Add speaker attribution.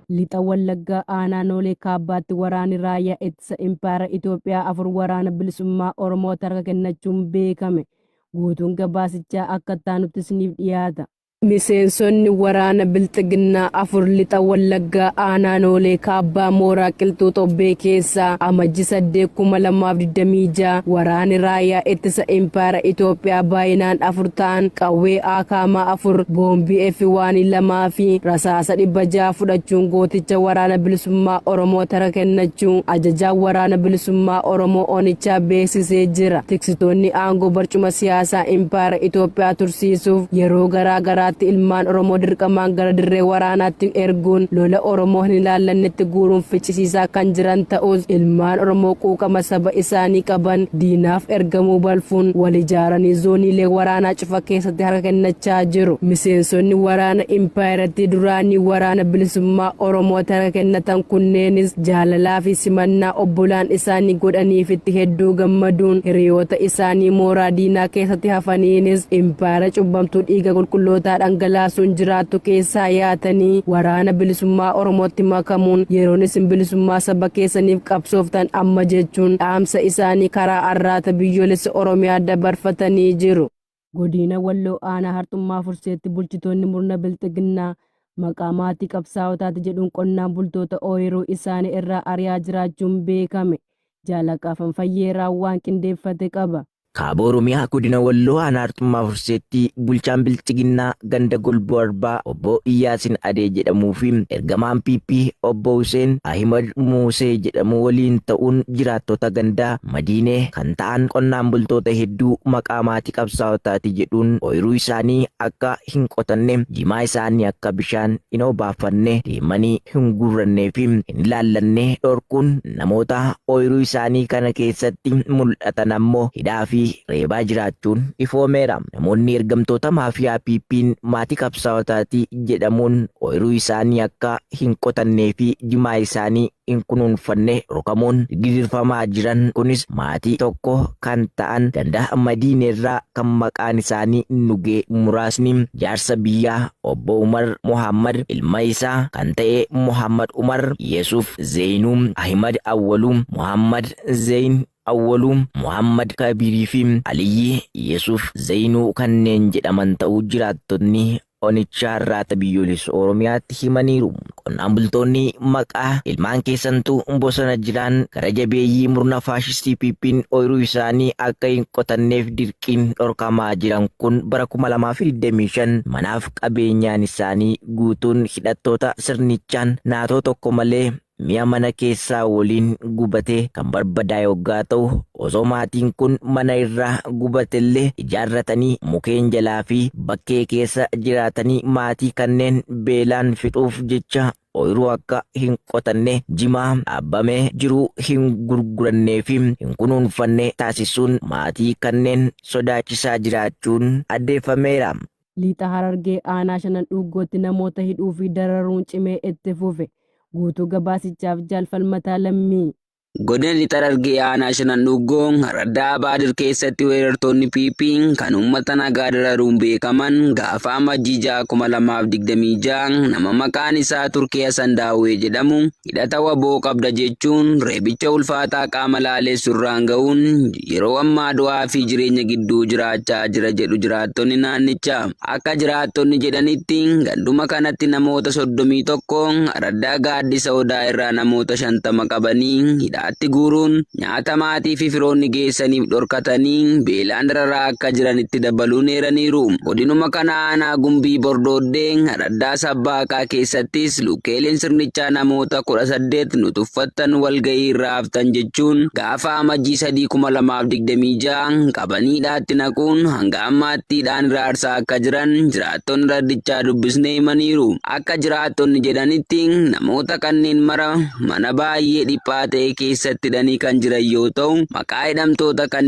Speaker 1: Lixa Wallaggaa Aanaa Noolee Kaabbaatti waraanni raayyaa ittisa Impaayera Itoophiyaa 4 Waraana Bilisummaa Oromootti harka kennachuun beekame. Guutuun gabaasichaa akka itti aanutti isiniif dhiyaata. Miseensonni waraana Bilxiginnaa 4 Lixa Wallaggaa Aanaa Noolee Kaabbaa Mooraa Qilxuu Xobbee keessaa Amajji 8, 2026 waraanni raayyaa ittisa Impaayera Itoophiyaa baay'inaan 4 ta'an qawwee AKM 4, boombii F1 2 fi rasaasa 600 fudhachuun gooticha Waraana Bilisummaa Oromoo tara kennachuu Ajajaan Waraana Bilisummaa Oromoo Onichaa beeksisee jira. Tiksitoonni aangoo barcuma siyaasaa Impaayera Itoophiyaa tursiisuuf yeroo garaa garaatti ilmaan Oromoo dirqamaan gara dirree waraanaatti erguun lola Oromoo hin ilaallannetti guuruun ficcisiisaa kan jiran ta'us ilmaan Oromoo quuqama saba isaanii qaban diinaaf ergamuu balfuun wal ijaaranii zooniilee waraanaa cufa keessatti harka kennachaa jiru. Miseensonni waraana impaayerattii duraanii Waraana Bilisummaa Oromootti harka kennatan kunneenis jaalalaa fi simannaa obbolaan isaanii godhaniifitti hedduu gammaduun hiriyoota isaanii mooraa diinaa keessatti hafaniinis impaayera cubbamtuu dhiiga qulqullootaa dhangalaasuun jiraattu keessaa yaatanii Waraana Bilisummaa Oromootti makamuun yeroon isin bilisummaa saba keessaniif qabsooftan amma jechuun dhaamsa isaanii karaa Arraata Biyyoolessa Oromiyaa dabarfatanii jiru. Godiina Walloo Aanaa Harxummaa Furseetti bulchitoonni murna Bilxiginnaa maqaa maatii qabsaa'otaati jedhuun qonnaan bultoota ooyiruu isaanii irraa ari'aa jiraachuun beekame. Jaal Aqaafan Fayyeeraa waan qindeeffate qaba.
Speaker 2: Kaaba Oromiyaa Godina Walloo Aanaa Harxummaa Furseetti bulchaan Bilxiginnaa ganda Golboo Arbaa Obbo Iyyaasin Adee jedhamuu fi ergamaan PP Obbo Huseen Ahimad Muusee jedhamu waliin ta'uun jiraattota ganda Madiinee kan ta'an qonnaan bultoota hedduu maqaa maatii qabsaa'otaati jedhuun ooyiruu isaanii akka hin qotanne, jimaa isaanii akka bishaan hin obaafanne, deemanii hin guurrannee fi hin ilaallanne dhorkuun namoota ooyiruu isaanii kana keessatti mul'atan ammoo hidhaa fi reebaa jiraachuun ifoomeera. Namoonni ergamtoota maafiyaa PP'n maatii qabsaa'otaati jedhamuun ooyiruu isaanii akka hin qotannee fi jimaa isaanii hin kunuunfanne dhorkamuun gidirfamaa jiran kunis maatii tokko kan ta'an ganda Madiineerraa kan maqaan isaanii Nugee muraasni jaarsa biyyaa Obbo Umar Muhammad, ilma isaa kan ta'e Muhammad Umar, Yesuuf Zeeynuu, Ahimad Awwaluu, Muhammad Zeeyn Awwaluu, Muhammad Kabiirii fi Aliyyi Yesuuf Zeeynuu kanneen jedhaman ta'uu jiraattotni onichaa Arraata Biyyoolessa Oromiyaatti himaniiru. Qonnaan bultoonni maqaa ilmaan keessantu bosona jiraan gara jabeeyyii murna faashistii PP'n ooyiruu isaanii akka hin qotanneef dirqiin dhorkamaa jiran kun bara 2025 manaaf qabeenyaan isaanii guutuun hidhattoota sirnichaan naatoo tokko malee mi'a mana keessaa waliin gubatee kan barbadaa'e oggaa ta'u, osoo maatiin kun mana irraa gubatellee ijaarratanii mukeen jalaa fi bakkee keessa jiraatanii maatii kanneen beelaan fixuuf jecha ooyiruu akka hin qotanne, jimaa dhaabbamee jiru hin gurgurannee fi hin kunuunfanne taasisuun maatii kanneen sodaachisaa jiraachuun addeeffameera.
Speaker 1: Lixa Harargee Aanaa Shanan Dhuuggootti namoota hidhuu fi dararuun cimee itti fufe. Guutuu gabaasichaaf Jaal Falmataa Lammii.
Speaker 3: Godina Lixa Harargee Aanaa Shanan Dhuuggoo Araddaa Abaadir keessatti weerartoonni PP kan uummata nagaa dararuun beekaman gaafa Amajjii 6, 2026 nama maqaan isaa Turkee Hasan Daawwee jedhamu hidhata wbo qabda jechuun reebicha ulfaataa qaama laaleessu irraan ga'uun yeroo ammaa du'aa fi jireenya gidduu jiraachaa jira jedhu jiraattonni naannichaa. Akka jiraattonni jedhanitti ganduma kanatti namoota 31 araddaa Gaaddisa Odaa irraa namoota 50 qabanii hidhaatti guuruun nyaata maatii fi firoonni geessaniif dhorkatanii beelaan dararaa akka jiranitti dabaluun eeraniiru. Godinuma kana aanaa Gumbii Bordooddee araddaa Sabbaaqaa keessattis lukkeeleen sirnichaa namoota 18 nu tuffattan walgahii irraa haftan jechuun gaafa Amajjii 3, 2026 qabanii hidhaatti naquun hanga ammaatti hidhaan hiraarsaa akka jiran jiraattonni araddichaa dubbisne himaniiru. Akka jiraattonni jedhanitti namoota kanneen mara mana baay'ee dhiphaa ta'e keessatti hidhanii kan jiran yoo ta'u, maqaa hidhamtoota kanneenii.